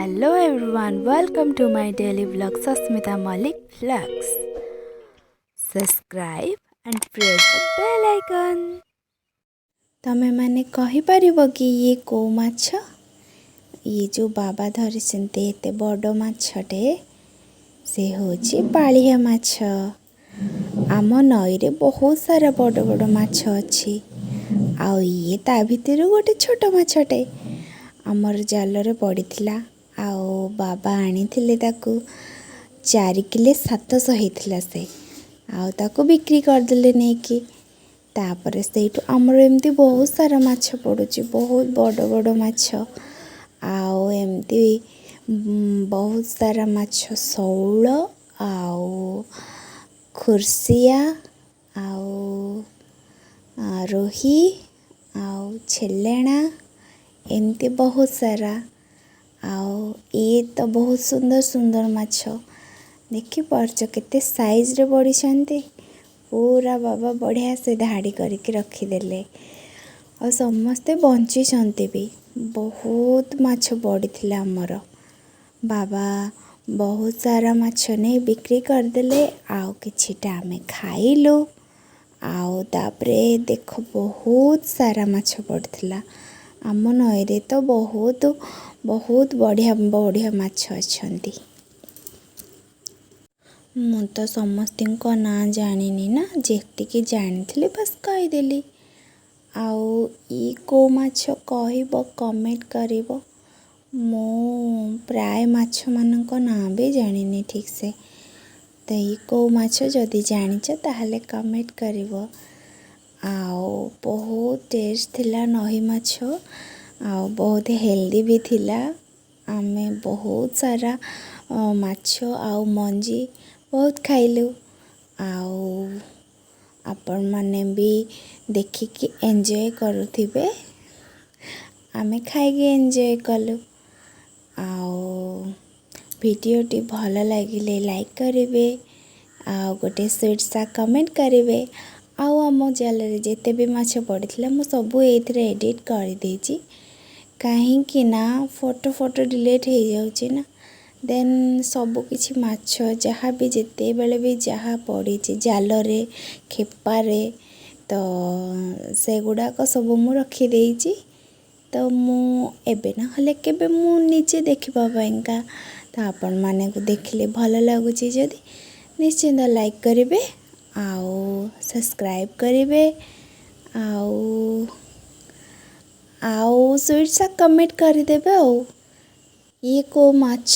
Hello everyone, welcome to my daily vlog, Sasmita Malik Vlogs. Subscribe and press the bell icon. ତମେମାନେ କହିପାରିବ କି ଇଏ କେଉଁ ମାଛ? ଇଏ ଯେଉଁ ବାବା ଧରିଛନ୍ତି ଏତେ ବଡ଼ ମାଛଟେ, ସେ ହେଉଛି ପାଳିଆ ମାଛ। ଆମ ନଈରେ ବହୁତ ସାରା ବଡ଼ ବଡ଼ ମାଛ ଅଛି ଆଉ ଇଏ ତା ଭିତରୁ ଗୋଟେ ଛୋଟ ମାଛଟେ। ଆମର ଜାଲରେ ପଡ଼ିଥିଲା ଆଉ ବାବା ଆଣିଥିଲେ ତାକୁ। 4 କିଲେ 700 ହେଇଥିଲା ସେ ଆଉ ତାକୁ ବିକ୍ରି କରିଦେଲେ ନେଇକି। ତାପରେ ସେଇଠୁ ଆମର ଏମିତି ବହୁତ ସାରା ମାଛ ପଡ଼ୁଛି, ବହୁତ ବଡ଼ ବଡ଼ ମାଛ। ଆଉ ଏମିତି ବହୁତ ସାରା ମାଛ, ଶେଉଳ ଆଉ ଖୁର୍ସିଆ ଆଉ ରୋହି ଆଉ ଛେଲେଣା, ଏମିତି ବହୁତ ସାରା। ଆଉ ଇଏ ତ ବହୁତ ସୁନ୍ଦର ସୁନ୍ଦର ମାଛ। ଦେଖିପାରୁଛ କେତେ ସାଇଜ୍ରେ ବଢ଼ିଛନ୍ତି ପୁରା। ବାବା ବଢ଼ିଆ ସେ ଧାଡ଼ି କରିକି ରଖିଦେଲେ ଆଉ ସମସ୍ତେ ବଞ୍ଚିଛନ୍ତି ବି। ବହୁତ ମାଛ ପଡ଼ିଥିଲା ଆମର। ବାବା ବହୁତ ସାରା ମାଛ ନେଇ ବିକ୍ରି କରିଦେଲେ ଆଉ କିଛିଟା ଆମେ ଖାଇଲୁ। ଆଉ ତାପରେ ଦେଖ, ବହୁତ ସାରା ମାଛ ପଡ଼ିଥିଲା। ଆମ ନଈରେ ତ ବହୁତ ବହୁତ ବଢ଼ିଆ ବଢ଼ିଆ ମାଛ ଅଛନ୍ତି। ମୁଁ ତ ସମସ୍ତଙ୍କ ନାଁ ଜାଣିନି ନା, ଯେତିକି ଜାଣିଥିଲି ବାସ୍ କହିଦେଲି। ଆଉ ଇଏ କେଉଁ ମାଛ କହିବ, କମେଣ୍ଟ କରିବ। ମୁଁ ପ୍ରାୟ ମାଛମାନଙ୍କ ନାଁ ବି ଜାଣିନି ଠିକ୍ସେ। ତ ଇଏ କେଉଁ ମାଛ, ଯଦି ଜାଣିଛ ତାହେଲେ କମେଣ୍ଟ କରିବ। ଆଉ ବହୁତ ଟେଷ୍ଟ ଥିଲା ନଈ ମାଛ ଆଉ ବହୁତ ହେଲ୍ଦି ବି ଥିଲା। ଆମେ ବହୁତ ସାରା ମାଛ ଆଉ ମଞ୍ଜି ବହୁତ ଖାଇଲୁ। ଆଉ ଆପଣମାନେ ବି ଦେଖିକି ଏନ୍ଜୟ କରୁଥିବେ। ଆମେ ଖାଇକି ଏନ୍ଜୟ କଲୁ। ଆଉ ଭିଡ଼ିଓଟି ଭଲ ଲାଗିଲେ ଲାଇକ୍ କରିବେ ଆଉ ଗୋଟେ ସୁଇଟ୍ ସା କମେଣ୍ଟ କରିବେ। ଆଉ ଆମ ଜାଲରେ ଯେତେ ବି ମାଛ ପଡ଼ିଥିଲା, ମୁଁ ସବୁ ଏଇଥିରେ ଏଡ଼ିଟ୍ କରିଦେଇଛି, କାହିଁକି ନା ଫଟୋ ଫଟୋ ଡିଲିଟ୍ ହେଇଯାଉଛି ନା। ଦେନ୍ ସବୁକିଛି ମାଛ ଯାହା ବି ଯେତେବେଳେ ବି ଯାହା ପଡ଼ିଛି ଜାଲରେ, ଖେପାରେ, ତ ସେଗୁଡ଼ାକ ସବୁ ମୁଁ ରଖିଦେଇଛି। ତ ମୁଁ ଏବେ ନହେଲେ କେବେ ମୁଁ ନିଜେ ଦେଖିବା ପାଇଁକା। ତ ଆପଣମାନଙ୍କୁ ଦେଖିଲେ ଭଲ ଲାଗୁଛି ଯଦି, ନିଶ୍ଚିନ୍ତ ଲାଇକ୍ କରିବେ ଆଉ ସବସ୍କ୍ରାଇବ୍ କରିବେ ଆଉ ଆଉ ସୁଇଟ୍ ସା କମେଣ୍ଟ କରିଦେବେ। ଆଉ ଇଏ କେଉଁ ମାଛ,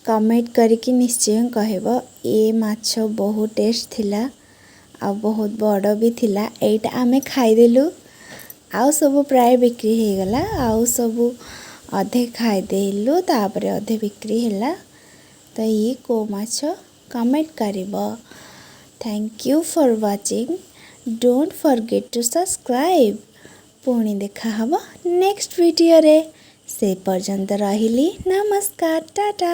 କମେଣ୍ଟ କରିକି ନିଶ୍ଚୟ କହିବ। ଏ ମାଛ ବହୁତ ଟେଷ୍ଟ ଥିଲା ଆଉ ବହୁତ ବଡ଼ ବି ଥିଲା। ଏଇଟା ଆମେ ଖାଇଦେଲୁ ଆଉ ସବୁ ପ୍ରାୟ ବିକ୍ରି ହେଇଗଲା। ଆଉ ସବୁ ଅଧେ ଖାଇଦେଲୁ, ତାପରେ ଅଧେ ବିକ୍ରି ହେଲା। ତ ଇଏ କେଉଁ ମାଛ, କମେଣ୍ଟ କରିବ। Thank you for watching. Don't forget to subscribe. ପୁଣି ଦେଖାହେବ ନେକ୍ସଟ ଭିଡ଼ିଓରେ। ସେ ପର୍ଯ୍ୟନ୍ତ ରହିଲି, ନମସ୍କାର, ଟାଟା।